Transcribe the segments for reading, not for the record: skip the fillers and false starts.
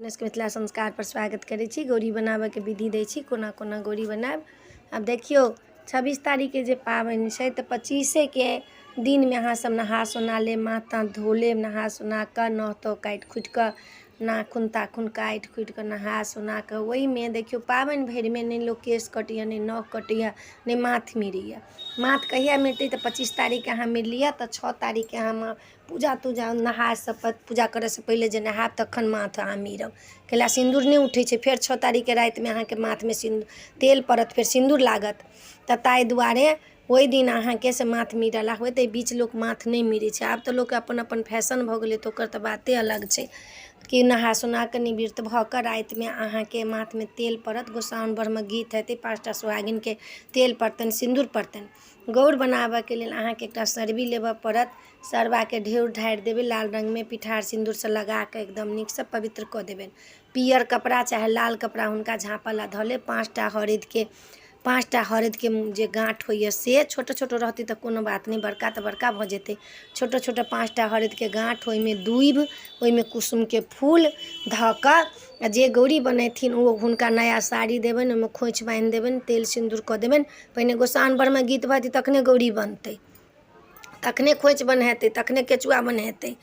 अपने सबके मिथिला संस्कारपर स्वागत करै छी। गौरी बनाबऽके विधि दै छी, कोना कोना गौरी बनायब। आब देखियौ, 26 तारीखके जे पाबनि छै तऽ 25के दिनमे अहाँ सब नहा सोना लेब, माथ ताथ धो लेब। नहा सोना कऽ, नह तह काटि खुटि कऽ, नाखून ताखून काटि खुटि कऽ, नहा सोना कऽ, ओहिमे देखियौ, पाबनि भरिमे नहि लोक केश कटैए, नहि नह कटैए, नहि माथ मिरैए। माथ कहिया मिरतै? तऽ 25 तारीखके अहाँ मिर लिअ तऽ 6 तारीखके अहाँ पूजा तूजा नहासँ पूजा करऽसँ पहिले जे नहायब, तखन माथ अहाँ मीरब, कैला सिन्दूर नहि उठै छै। फेर 6 तारीखके रातिमे अहाँके माथमे तेल पड़त, फेर सिन्दूर लागत। तऽ ताहि दुआरे ओहि दिन अहाँके से माथ मीरल होइत। एहि बीच लोक माथ नहि मीरै छै। आब तऽ लोकके अपन अपन फैशन भऽ गेलै, तऽ ओकर तऽ बाते अलग छै कि नहा सोना कऽ निवृत्त भऽ कऽ रातिमे अहाँके माथमे तेल पड़त, गोसाउनि बरमे गीत हेतै, पाँचटा सोहागिनके तेल पड़तनि, सिन्दूर पड़तनि। गौर बनाबऽके लेल अहाँके एकटा सरबी लेबऽ पड़त। सरबाके ढेउर ढारि देबै, लाल रङ्गमे पिठार सिन्दूरसँ लगा कऽ एकदम नीकसँ पवित्र कऽ देबनि। पीयर कपड़ा चाहे लाल कपड़ा हुनका झाँपऽ लए धऽ लेब। 5टा हरदिके जे गाँठ होइए, से छोट छोट रहतै तऽ कोनो बात नहि, बड़का तऽ बड़का भऽ जेतै। छोट छोट 5टा हरदिके गाँठ, ओहिमे दूभि, ओहिमे कुसुमके फूल धऽ कऽ, आ जे गौरी बनेथिन ओ हुनका नया साड़ी देबनि, ओहिमे खोँइछ बान्हि देबनि, तेल सिन्दूर कऽ देबनि। पहिने गोसाउनि परमे गीत भऽ जेतै, तखने गौरी बनतै, तखने खोँइछ बन्हेतै, तखने केचुआ बन्हेतै।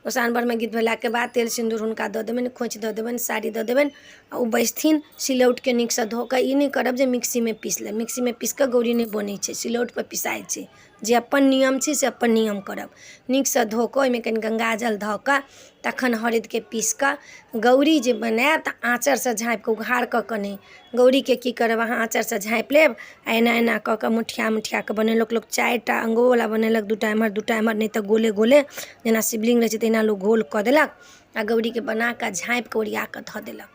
गोसाउनि परमे गीत भेलाके बाद तेल सिन्दूर हुनका दऽ देबनि, खोँइछ दऽ देबनि, साड़ी दऽ देबनि आ ओ बैसथिन। सिलौटके नीकसँ धो कऽ, ई नहि करब जे मिक्सीमे पीस लेब। मिक्सीमे पीस कऽ गौरी नहि बनै छै, सिलौटपर पिसाइ छै। जे अपन नियम छै से अपन नियम करब। नीकसँ धो कऽ, ओहिमे कनि गङ्गाजल धऽ कऽ, तखन हरदिके पीस कऽ गौरी जे बनायब तऽ आँचरसँ झाँपि कऽ, उघार कऽ कऽ नहि। गौरीके की करब अहाँ? आँचरसँ झाँपि लेब आ एना एना कऽ कऽ मुठिया मुठिया कऽ बनेलक। लोक 4टा अङ्गोवला बनेलक, 2टा एम्हर, 2टा एम्हर, नहि तऽ गोले गोले जेना शिवलिंग रहै छै तहिना लोक गोल कऽ देलक आ गौरीके बना कऽ झाँपि कऽ ओरिया कऽ धऽ देलक।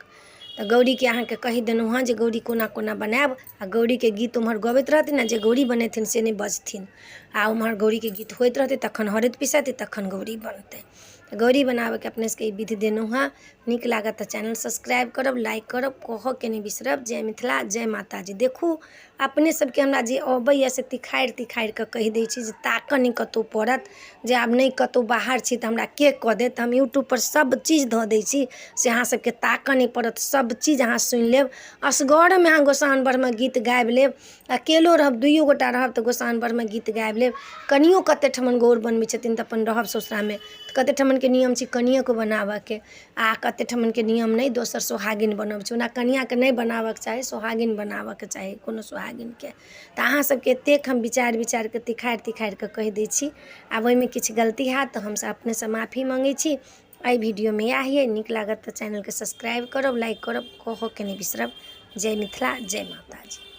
तऽ गौरीके अहाँके कहि देलहुँ हँ जे गौरी कोना कोना बनायब। आ गौरीके गीत ओम्हर गबैत रहथिन आ जे गौरी बनेथिन से नहि बजथिन, आ ओम्हर गौरीके गीत होइत रहतै, तखन हरदि पिसेतै, तखन गौरी बनतै। तऽ गौरी बनाबयके अपने सबके ई विधि देलहुँ हँ। नीक लागत तऽ चैनल सब्सक्राइब करब, लाइक करब, कहऽके नहि बिसरब। जय मिथिला, जय माताजी। देखू, अपने सबके हमरा जे अबैए से तिखारि तिखारि कऽ कहि दै छी जे ताकऽ नहि कतहु पड़त। जे आब नहि कतहु बाहर छी तऽ हमरा के कऽ देत? हम यूट्यूबपर सब चीज धऽ दै छी, से अहाँ सबके ताकऽ नहि पड़त, सब चीज अहाँ सुनि लेब। असगरमे अहाँ गोसाउनि परमे गीत गाबि लेब। अकेलो रहब, दुइयो गोटा रहब तऽ गोसाउनि परमे गीत गाबि लेब। कनियो कते ठमन गौर बनबै छथिन तऽ अपन रहब ससुरामे तऽ कते ठमनके नियम छै कनियेके बनाबऽके आ कते ठमनके नियम नहि, दोसर सोहागिन बनबै छै। ओना कनिआँके नहि बनाबऽके चाही, सोहागिन बनाबऽके चाही कोनो सोहागिनके। तऽ अहाँ सबके एतेक हम विचारि विचारिके, तिखारि तिखारिके कहि दै छी। आब ओहिमे किछु गलती हैत तऽ हमसब अपनेसँ माफी मङ्गै छी। एहि वीडियोमे इएह अइ। नीक लागत तऽ चैनलके सब्सक्राइब करब, लाइक करब, कहऽके नहि बिसरब। जय मिथिला, जय माताजी।